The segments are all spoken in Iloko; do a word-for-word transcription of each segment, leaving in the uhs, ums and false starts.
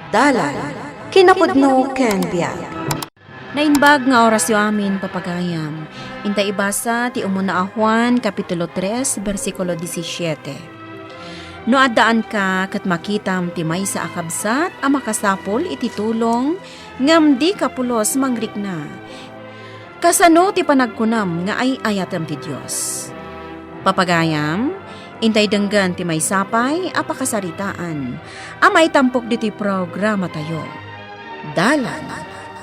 Dalan, kinapudno ken biag. Naimbag nga orasyo amin, papagayam. Inta ibasa ti umuna a Juan, Kapitulo tres, bersikulo disisiete. No addaanka ket makitam ti maysa a kabsat a makasapul iti tulong, ngem dika pulos mangrikna. Kasano ti panagkunam nga ay-ayatem ti Dios? Papagayam, intay denggen ti maysa pay a pakasaritaan a maitampok ditoy programatayo. Dalan,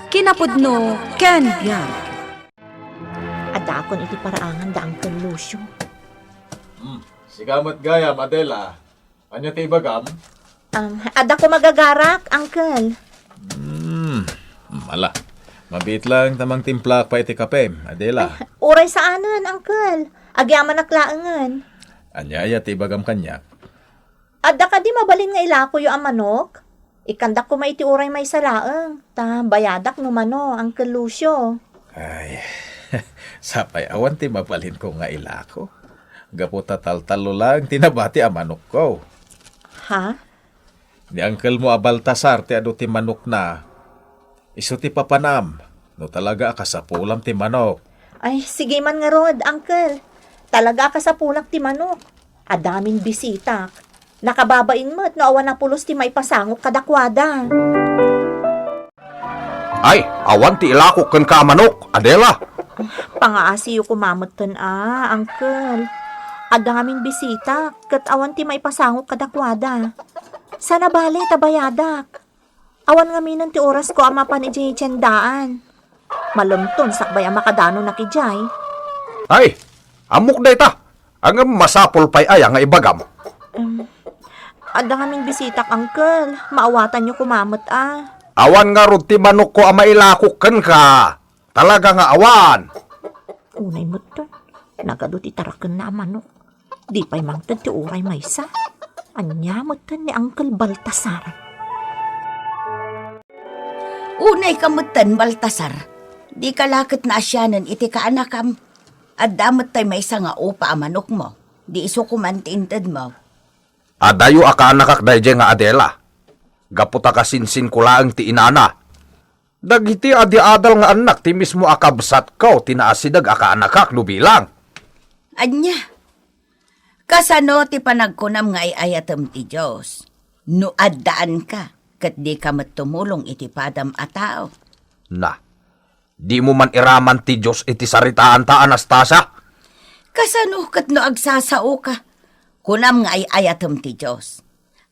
kinapudno, ken biag. Addaakon iti paraangan da Uncle Lucio. Hmm, sika met gayam, Adela. Ania ti ibagam? Um, adda ko magagarak, Uncle. Hmm, ala. Mabiit lang ta mangtimplak pay iti kape, Adela. Ay, uray saanen, Uncle. Agyamanak laengen. Ania aya ti ibagam kaniak? Adda kadi mabalin nga ilakoyo a manok? Ikkandak koma iti uray maysa laeng, ta bayadak no mano, Uncle Lucio. Ay, sapay awan ti mabalinko nga ilako. Gapu ta taltallo laeng ti nabati a manokko. Ha? Ni uncle mo a Baltasar ti adu ti manokna. Isu ti papanam, no talaga a kasapulam ti manok. Ay, sige man ngarud, Uncle. Talaga a kasapulak ti manok. Adamin bisitak. Nakababain met no awan a pulos ti maipasangok kadakuada. Ay, awan ti ilakok kenka a manok, Adela. Pangaasiyo koma metten a, Uncle. Adamin bisitak, ket awan ti maipasangok kadakuada. Sana bale ta bayadak. Awan ngaminen ti orasko a mapan idiay tiendaan. Malemton sakbay a makadanonak idiay. Ay, ammok dayta. Ngem masapul pay aya nga ibagam? Em, adda ngamin bisitak, Uncle. Maawatanyo koma met a. Awan ngarud ti manokko a mailakok kenka. Talaga nga awan. Unay metten, nagadu ti tarakenna a manok. Di pay mangted ti uray maysa. Ania metten ni Uncle Baltasar? Unayka metten, Baltasar. Dika la ket naasianen iti kaanakam. Adda met tay maysa nga upa a manokmo. Di isu koma ti intedmo. Adayo a kaanakak daydiay nga Adela. Gapu ta kasinsinko laeng ti inana. Dagiti adi-adal nga annak ti mismo a kabsatko ti naasideg a kaanakak no bilang. Ania? Kasano ti panagkunam nga ay-ayatem ti Dios? No addaanka, ket dika met tumulong iti padam a tao. Na, dimo man iraman ti Dios iti saritaanta, Anastasia? Kasano ket no agsasaoka? Kunam nga ay-ayatem ti Dios.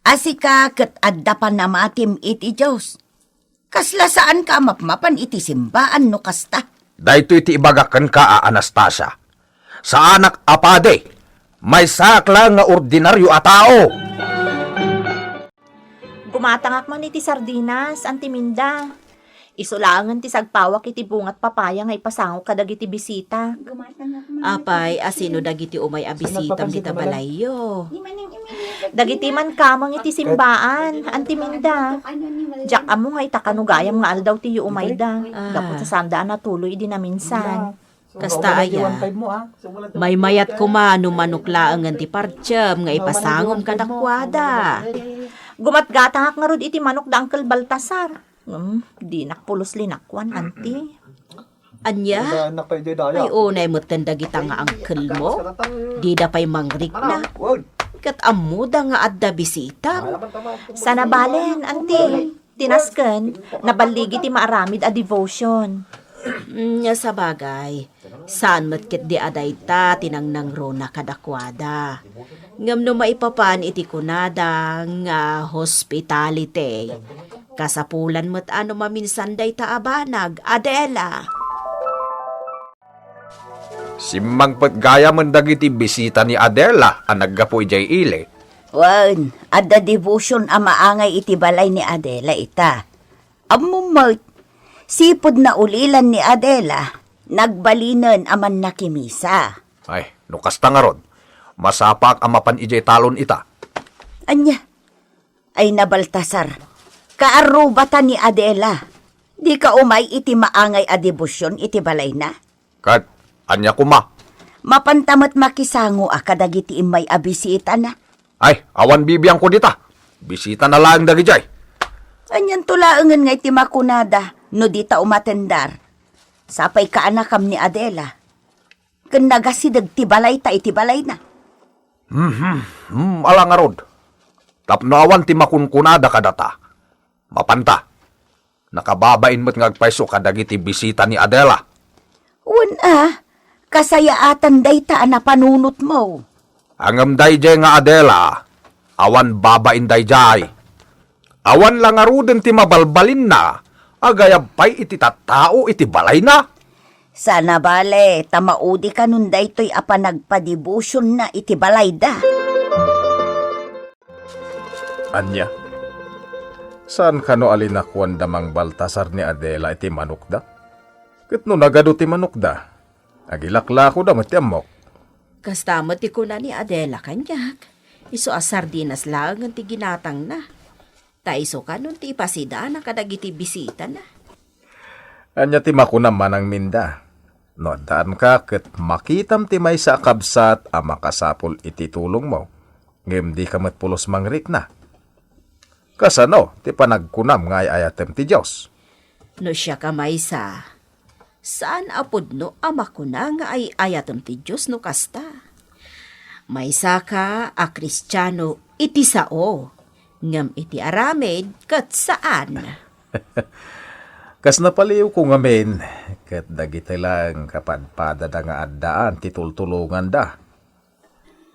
A sika ket adda panamatim iti Dios. Kasla saanka a mapmapan iti simbaan no kasta. Daytoy ti ibagak kenka a Anastasia. Saanak a padi. Maysaak laeng nga ordinario a tao. Gumatangak man iti sardinas, Auntie Minda. Isu laengen ti sagpawak iti bungat papaya nga ipasangok kadagiti bisita. Apay, asino dagiti umay a bisita ita balayyo? Dagiti mankameng iti simbaan, Auntie Minda. Diak ammo nga ita kano gayam nga aldaw ti umayda. Ah. Gapu ta saanda a natuloy idi naminsan. Kasta aya, maymayat koma no manok laengen ti partiem nga ipasangom kadakuada. Gumatgatangak ngarud iti manok da Uncle Baltasar. Hmm, dinak pulos linakuan, Auntie. Ania? Ay, unay metten dagita nga uncle mo. Dida pay mangrikna. Ket ammoda nga adda bisita. Sana balen, Auntie. Ti nasken, naballigi ti maaramid a devotion. Mm, sabagay, saan met ketdi a dayta ti nangnangruna kadakuada. Ngem no maipapan iti kunada nga hospitality, kasapulan met a no maminsan dayta a banag, Adela. Simmangpet gayamen dagiti bisita ni Adela a naggapu idiay ili. Wen, adda devotion a maangay iti balay ni Adela ita. Ammom met, sipud naulilan ni Adela, nagbalinen a mannakimisa. Ay, no kasta ngarud, masapaak a mapan idiay talon ita. Ania? Ay na Baltasar, kaarrubata ni Adela. Dika umay iti maangay a debosion iti balayna? Ket ania koma? Mapanta met makisango a kadagiti immay a bisitana. Ay, awan bibiangko dita. Bisitana laeng dagidiay. Anianto laengen nga iti makunada no dita umatendar? Sapay kaanakam ni Adela. Ken nagasideg ti balayta iti balayna. Mhm. Hmm, ala ngarud. Tapno awan ti makunkunada kadata. Mapanta. Nakababain met nga agpayso kadagiti bisita ni Adela. Wen a, kasayaatan dayta a napanunotmo. Ngem daydiay nga Adela, awan babain daydiay. Awan la ngaruden ti mabalbalinna, agayab pay iti tattao iti balayna. Saan a bale, ta maudi kanon daytoy a panagpadibosionna iti balayda. Ania? Saan kano a linakuan da Mang Baltasar ni Adela iti manokda? Ket no nagadu ti manokda, agilaklakoda met ti ammok. Kasta met ti kuna ni Adela kaniak, isu a sardinas laengen ti ginatangna. Ta isu kanon ti ipasidana kadagiti bisitana. Ania ti makunam, Manang Minda? No addaanka ket makitam ti maysa a kabsat a makasapul iti tulongmo, ngem dika met pulos mangrikna. Kasano ti panagkunam nga ay-ayatem ti Dios? No siak a maysa, saan a pudno a makuna nga ay-ayatem ti Dios no kasta. Maysaka a Kristiano iti sao, ngem iti aramid ket saan. Kas napaliwko ngamin, ket dagiti laeng kapadpadada nga addaan ti tultulonganda.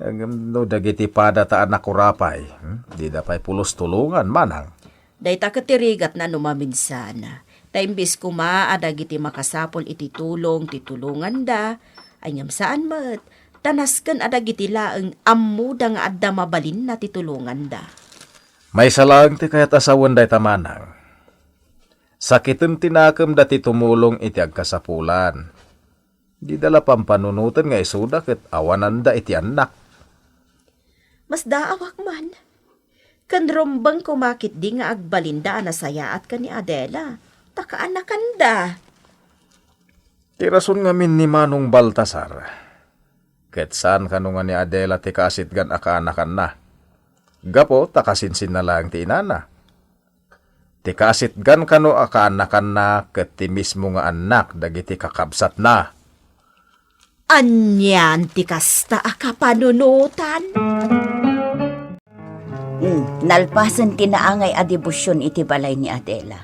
Ngem no dagiti padata a nakurapay, hmm, dida pay pulos tulongan, manang. Dayta ket ti rigatna no maminsan. Ta imbes koma a dagiti makasapul iti tulong ti tulonganda, ay ngem saan met, ta nasken a dagiti laeng ammoda nga adda mabalinna ti tulonganda. Maysa laeng ti kayat a sawen dayta, manang. Sakiten ti nakemda ti tumulong iti agkasapulan. Dida la pampanunoten nga isuda ket awananda iti annak. Masdaawak man. Ken rumbeng koma ketdi nga agbalinda a nasayaat ken ni Adela, ta kaanakanda. Ti rason ngamin ni Manong Baltasar, ket saan kano nga ni Adela ti kaasitgan a kaanakanna. Gapu ta kasinsinna laeng ti inana. Ti kaasitgan kano a kaanakanna ket ti mismo nga annak dagiti kakabsatna. Anian ti kasta a kapanunotan? Hmm, nalpasen ti naangay a debosion iti balay ni Adela.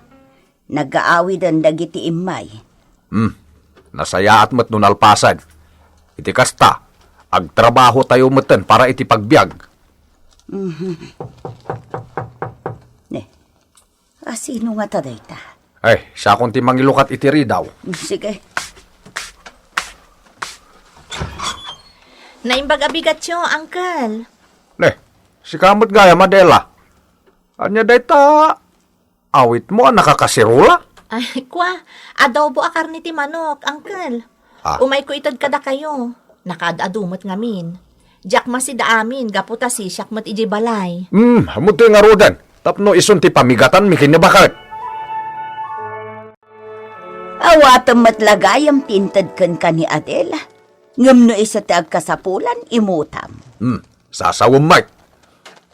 Nagaawiden dagiti immay. Hmm, nasayaat met no nalpasen. Iti kasta, agtrabahotayo metten para iti pagbiag. Mhm. Ne, a sino ngata dayta? Ay, siakon ti mangilukat iti ridaw. Mm, sige. Naimbag a bigatyo, Uncle. Ne, sika met gayam, Adela. Ania dayta? Awitmo a nakakasirola? Ay, kwa, adobo a karne ti manok, Uncle. Ah. Umayko ited kadakayo. Nakaad-adu met ngamin. Diak masida amin, gapu ta sisiak met idiay balay. Hmm, ammo ti ngaruden. Tapno isun ti pamigatanmi ken ni baket. Awatem met la gayam ti inted kenka ni Adela. Ngem no isu ti agkasapulan, imutam. Hmm, sasawem met.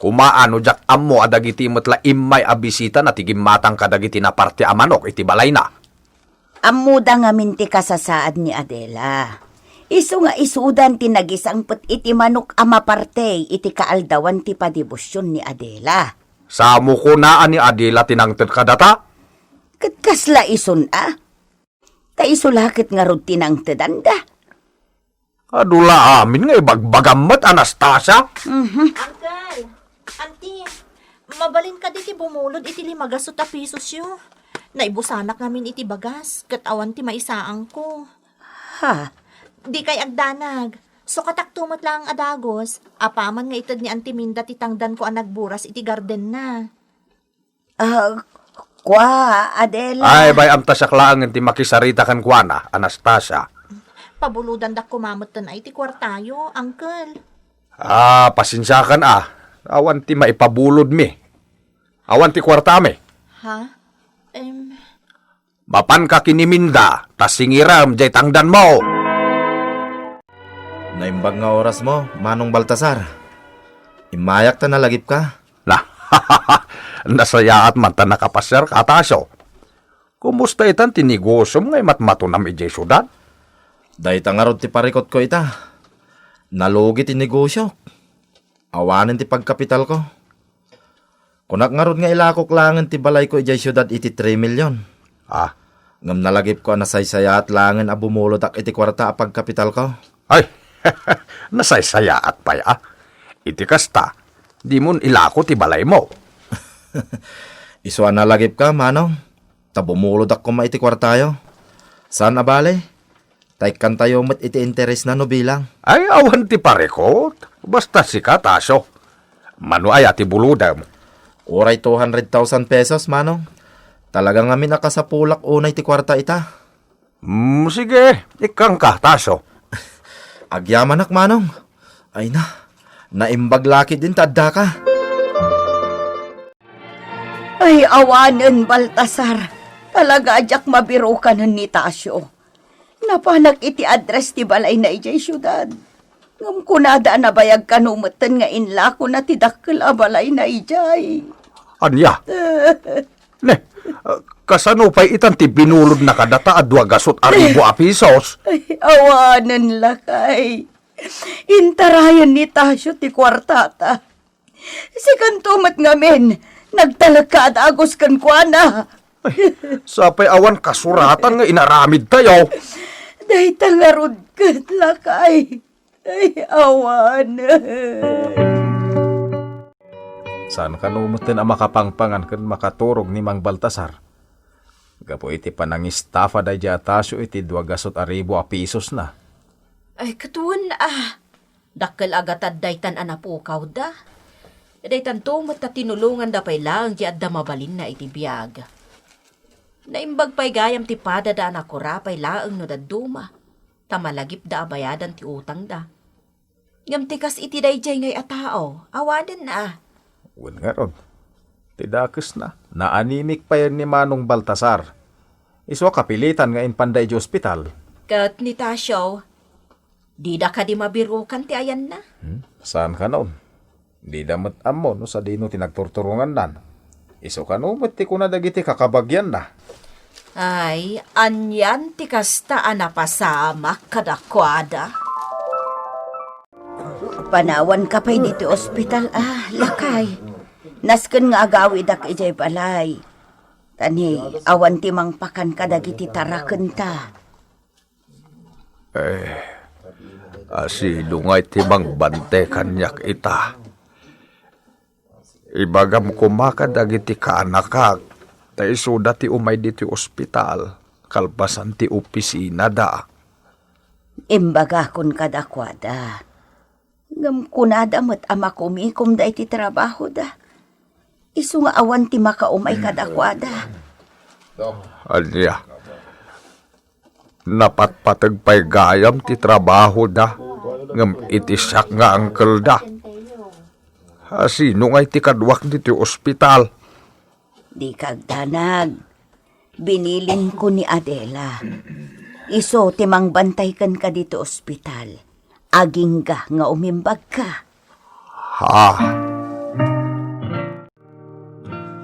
Koma a no diak ammo a dagiti met la immay a bisitana ti gimmatang kadagiti naparte a manok iti balayna. Ammoda ngamin ti kasasaad ni Adela. Isu nga isudan ti nagisangpet iti manok a maparte iti kaaldawan ti padebosion ni Adela. Samo kuna a ni Adela ti nangted kadata? Ket kasla isun a? Ta isu la ket ngarud ti nangtedanda. Adu la amin nga ibagbagam met, Anastasia. Mhm. Uncle, Auntie, mabalin kadi ti bumulod iti lima gasut a pisosyo? Naibusanak ngamin iti bagas, ket awan ti maisaangko. Ha? Dikay agdanag. Sukatakto met laeng a dagus, apaman nga ited ni Auntie Minda ti tangdanko a nagburas iti gardenna. Ah, kua, Adela. Ay, bay-am ta siak laengen ti makisarita kenkuana, Anastasia. Pabulodandak koma metten ay ti kuartayo, Uncle. Ah, pasensiakan a. Awan ti maipabulodmi. Awan ti kuartami. Ha? Em. Mapanka ken ni Minda, ta singirem jay tangdanmo. Naimbag nga orasmo, Manong Baltasar. Immayak ta nalagipka. Na, Nasayaat man ta nakapasiarka, Tasyo. Kumusta itan ti negosiom nga imatmatonam idiay siudad? Dayta ngarud ti parikutko ita. Nalugi ti negosiok. Awanen ti pagkapitalko. Kunak ngarud nga ilakok laengen ti balayko idiay siudad iti three million. Ah. Ngem nalagipko a nasaysayaat laengen a bumulodak iti kuarta a pagkapitalko. Ay, nasaysayaat pay, ah. Iti kasta, dimon ilako ti balaymo. Isu a nalagipka, Manong. Ta bumulodak koma iti kuartayo. Saan a bale, ta ikkantayo met iti interesna no bilang. Ay, awan ti parikut. Basta sika, Tasyo. Mano aya ti bulodem? Uray two hundred thousand pesos, Manong. Talaga ngamin a kasapulak unay ti kuarta ita. Hmm, sige, ikkanka, Tasyo. Agyamanak, Manong. Ay na, naimbag la ketdin ta addaka. Ay, awanen, Baltasar. Talaga a diak mabirukanen ni Tasyo. Napanak iti address ti balayna idiay siudad. Ngem kunada a nabayag kano metten nga inlakona ti dakkel a balayna idiay. Ania? Ne, ah, kasano pay itan ti binulodna kadata a dua gasut a ribu a pisos? Ay, awanen, lakay. Intarayen ni Tasyo ti kuartata. Sikanto met ngamin, nagtalekka a dagus kenkuana. Ay, sapay awan kasuratan nga inaramidtayo. Dayta ngarud ket, lakay. Ay, awan. Saan kano metten a makapangpangan ken makaturog ni Mang Baltasar gapu iti panangistafa daydiay a Tasyo iti dua gasut a ribu a pisosna? Ay, ket wen a. Dakkel a gatad daytan a napukawda. Daytanto met ta tinulonganda pay laeng ti adda mabalinna iti biag. Naimbag pay gayam ti padada a nakurapay laeng no dadduma, ta malagipda a bayadan ti utangda. Ngem ti kas iti daydiay ngay a tao, awanen a. Wen ngarud, ti dakesna, naanimik pay ni Manong Baltasar. Isu a kapilitan nga impanda idiay ospital. Ket ni Tasyo, dida kadi mabirukan ti ayanna? Hmm? Saan kanon? Dida met ammo no sadino ti nagturturongannan. Isu kano met ti kuna dagiti kakabagianna. Ay, anian ti kasta a napasamak kadakuada? Panawanka pay ditoy ospital, a, lakay. Nasken nga agawidak idiay balay. Ta ni, awan ti mangpakan kadagiti tarakenta. Eh, asino ngay ti mangbantay kaniak ita? Ibagam koma kadagiti kaanakak, ta isuda ti umay ditoy ospital, kalpasan ti opisinada. Imbagakon kadakuada. Ngem kunada met a makumikomda iti trabahoda. Isu nga awan ti makaumay kadakuada. Ania? Napatpateg pay gayam ti trabahoda, ngem iti siak nga angkelda. Asino ngay ti kaduak ditoy ospital? Dika agdanag. Binilinko ni Adela. Isu ti mangbantay kenka ditoy ospital. Agingga nga umimbagka. Ha?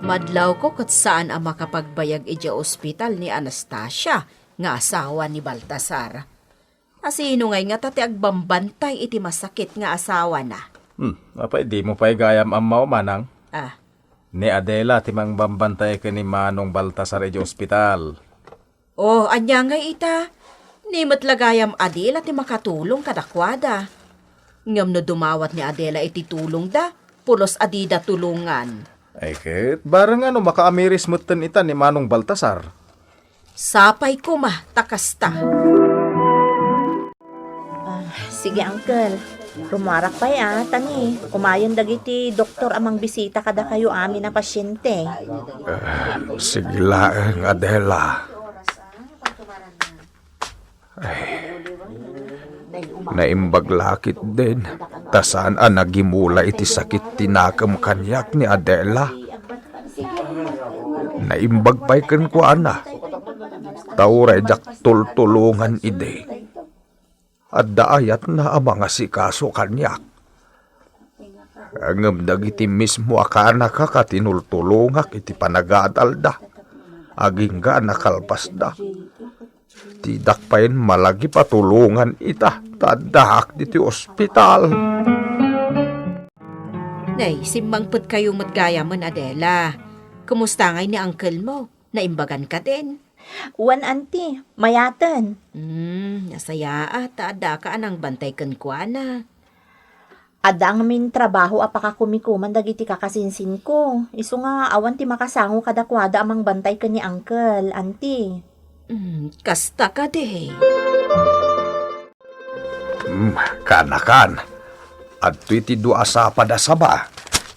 Madlawko ket saan a makapagbayag idiay ospital ni Anastasia nga asawa ni Baltasar. Asino ngay ngata ti agbambantay iti masakit nga asawana? Hmm, apay dimo pay gayam ammo, manang? Ah. Ni Adela ti mangbambantay ken ni Manong Baltasar idiay ospital. Oh, ania ngay ita? Ni met la gayam Adela ti makatulong kadakuada. Ngem no dumawat ni Adela iti tulongda, pulos a dida tulongan. Ay ket, bareng a no makaamiris metten ita ni Manong Baltasar. Sapay koma ta kasta. Ah, sige, Uncle. Rumuarak pay a, ta ni, umayen dagiti doktor a mangbisita kadakayo amin a pasiente. Ah, sige laeng, Adela. Ay, naimbag la ketdin, ta saan a nagimula iti sakit ti nakem kaniak ni Adela. Naimbag pay kenkuana, ta uray diak tultulongan idi. Adda ayatna a mangasikaso kaniak. Ngem dagiti mismo a kanaka ket tinultulongak iti panagadalda. Agingga a nakalpasda. Didak pay malagi patulongan ita, ta addaak ditoy ospital. Nay, simmangpetkayo met gayamen, Adela. Kumusta ngay ni uncle mo? Naimbagan kadin? Wen, auntie, mayaten. Hmm, nasayaat ta addaka a nangbantay kenkuana. Adda ngamin trabaho a pakakumikuman dagiti kakasinsinko. Isu nga awan ti makasango kadakuada a mangbantay ken ni uncle, auntie. Hmm, kasta kadi. Hmm, kanakan. Adtoy ti dua a sapad a saba,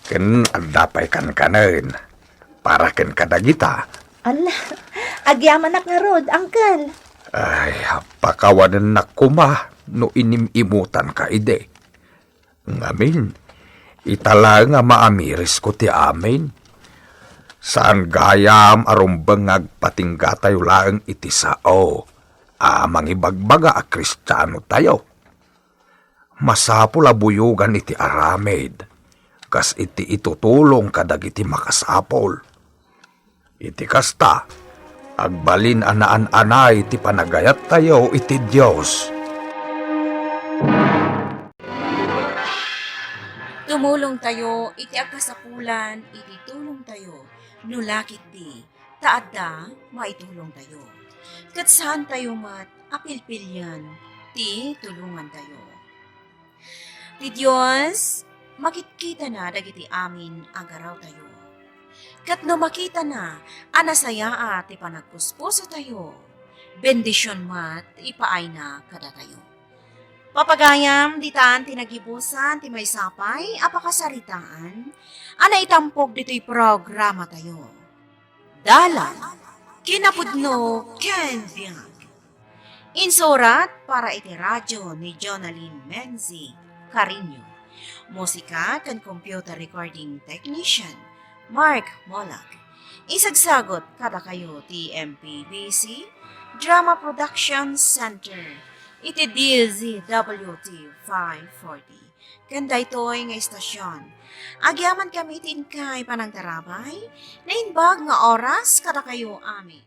ken adda pay kankanen. Para ken kadagita. Ala, agyamanak ngarud, uncle. Ay, pakawanennak koma no inim-imutanka idi. Ngamin, ita laeng a maamirisko ti amin. Saan gayam a rumbeng nga agpatinggatayo laeng iti sao a mangibagbaga a Kristianotayo. Masapul a buyogan iti aramid, kas iti itutulong kadagiti makasapul. Iti kasta, agbalin a naan-anay ti panagayattayo iti Dios. Tumulongtayo iti agkasapulan iti tulongtayo, no la ketdi, ta adda maitulongtayo. Ket saantayo met a pilpilian ti tulongantayo. Ti Dios, makitkitana dagiti amin a garawtayo. Ket no makitana a nasayaat ti panagpuspusotayo, bendision met ipaayna kadatayo. Papagayam, ditan ti nagibusan ti maysa pay a pakasaritaan a naitampok ditoy programatayo. Dalan, kinapudno ken biag. Insurat para iti radyo ni Jonalyn Menzi Cariño. Musika ken computer recording technician, Mark Molag. Isagsagot kadakayo ti M P B C Drama Production Center iti D Z W T five forty. Ken daytoy nga istasyon, agyamankami iti inkay panangtarabay, naimbag nga oras kadakayo amin.